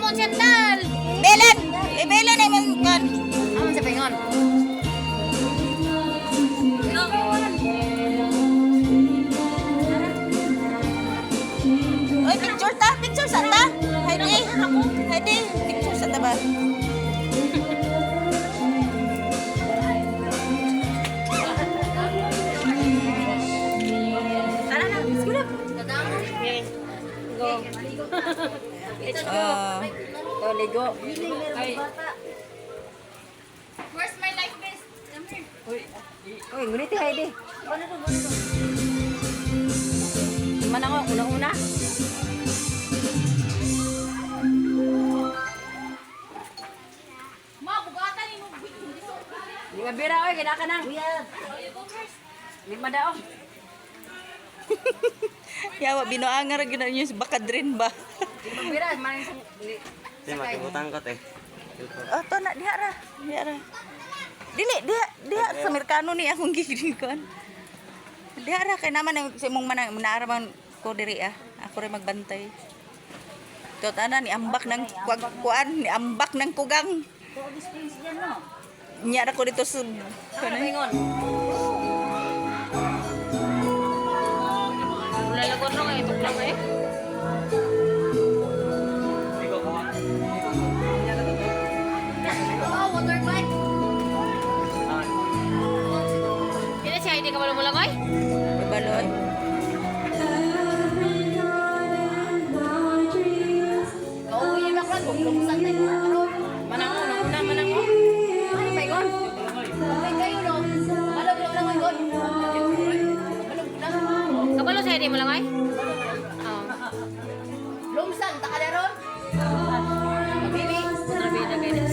Imong sandal. Belen! Eh, Belen ay man kan. Amo sa pingon. Oy, picture ta, picture sa ta. Heidi. Heidi, picture sa ta ba? Tara na, let's go na. Okay. Go. Let's go. Ah. To ligo. Ay. Where's my life vest? Come here. Uy, uy, ngunit Heidi. Man ako, una-una. Ma, bugatan ni mo. Di ka bira, oy, kinaka nang. Di madao. Yawa, binuangar gyud na niyo sa bakadrin ba? Di mabira, man sa Te, makibutang ko, te. Oh, to na diha ra. Diha ra. Dili, diha, diha sa Amerikano ni akong gigikon. Diha ra kay naman ang sa imong manang naaraman ko diri ah. Ako rin magbantay. To tanan ni ambak ng kuan, kuan ni ambak ng kugang. Nya ra ko dito sa Ano ingon? Wala lagot no eh, tuklang eh. Oh, motorbike. Kina siya hindi ka malumulang oy? Baloy. Kauwi na kan, buklungsan tayo. Manango, nanguna, manango. Ano pa ingon? Okay kayo no. Balog lang lang ingon. Balog lang. Kabalo siya hindi mo lang ay? Oo. Lumsan, taka na ron. Bibi. Trabi na kayo.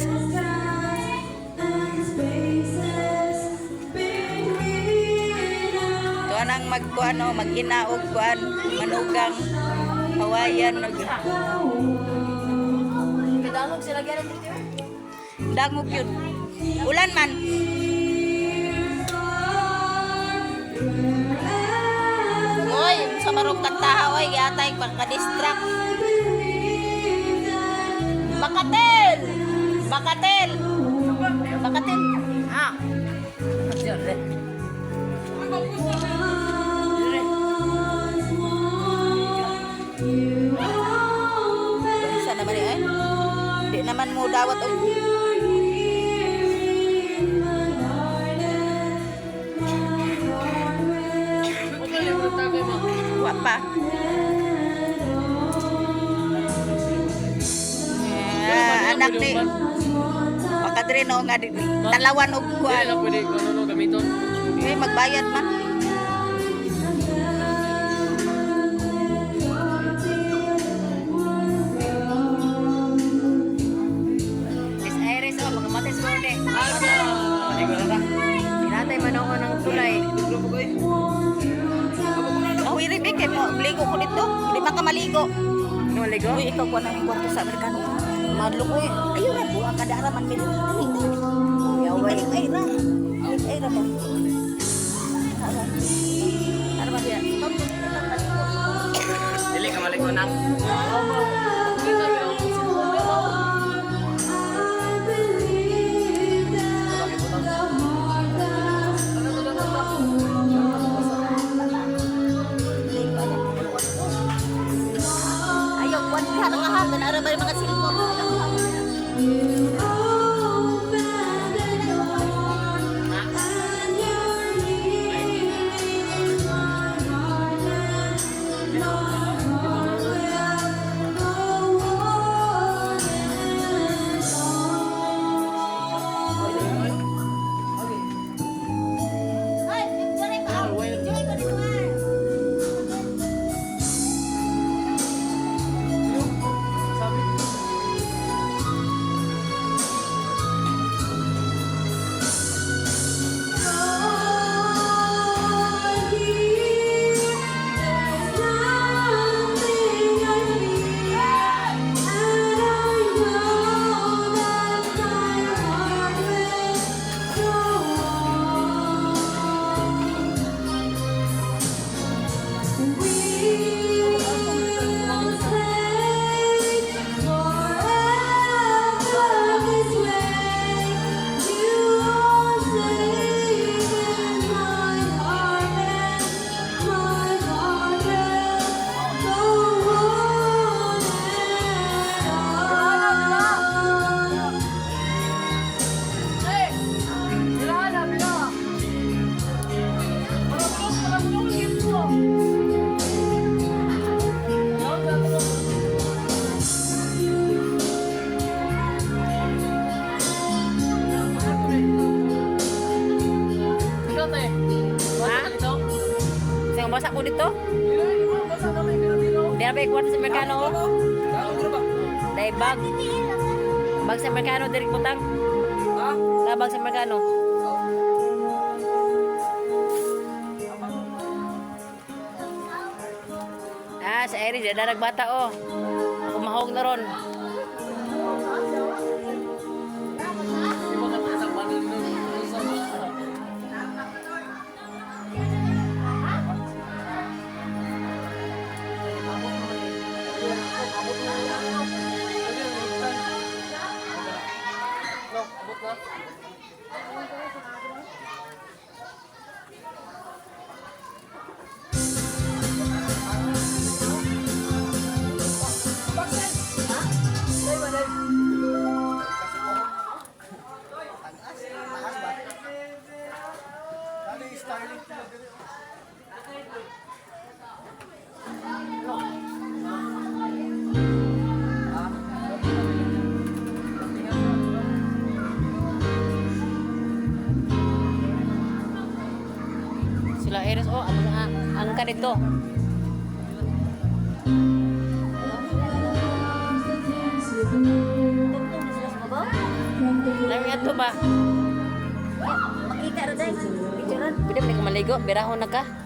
To anang magkuan oh, mag-ina og kuan, manugang Hawaiian og Kadangog sila gyaran dito. Dangog yun. Ulan man. Oy, sa marong kantaha, oy, yatay pangka-distract. Bakatel! Bakatel! Bakatel! Ah. Sa naman eh. Di naman mo dawat og wa pa. Ah, anak ni Pakadre no nga talawan og kuan. Hindi pwede kung ano gamiton. Eh, magbayad man. Miss Iris, oh, magamatay sa orde. Hindi ko na ta. Pinatay man ako ng tulay. Grupo ko eh. Ahoy rin kay mo ligo ko dito. Di man ka maligo. Ano ligo? Uy, ikaw ko na yung kwarto sa Amerikano. Madlok uy. Ayun ra buwa kada ara man milo. Yaway. Ay ra. Ay ra ba. Ara. Ara ba diya? Dili ka maligo nang. Ayaw, kuwan ka na nga Ara ba yung mga silpon? Ay, picture ka. Picture ko dito ah. Nabe kwarta sa Amerikano oh. Dai bag. Bag sa Amerikano diri butang. Ha? Na bag sa Amerikano. Ah, sa Iris, darag bata oh. Ako mahog na ron. Di ba ka sa banal nun? Sa No, abot na. Sila Iris oh, ang kanito. Lami ato ba? Makita ra dai. Picturean. Pwede man ka maligo, birahon na ka.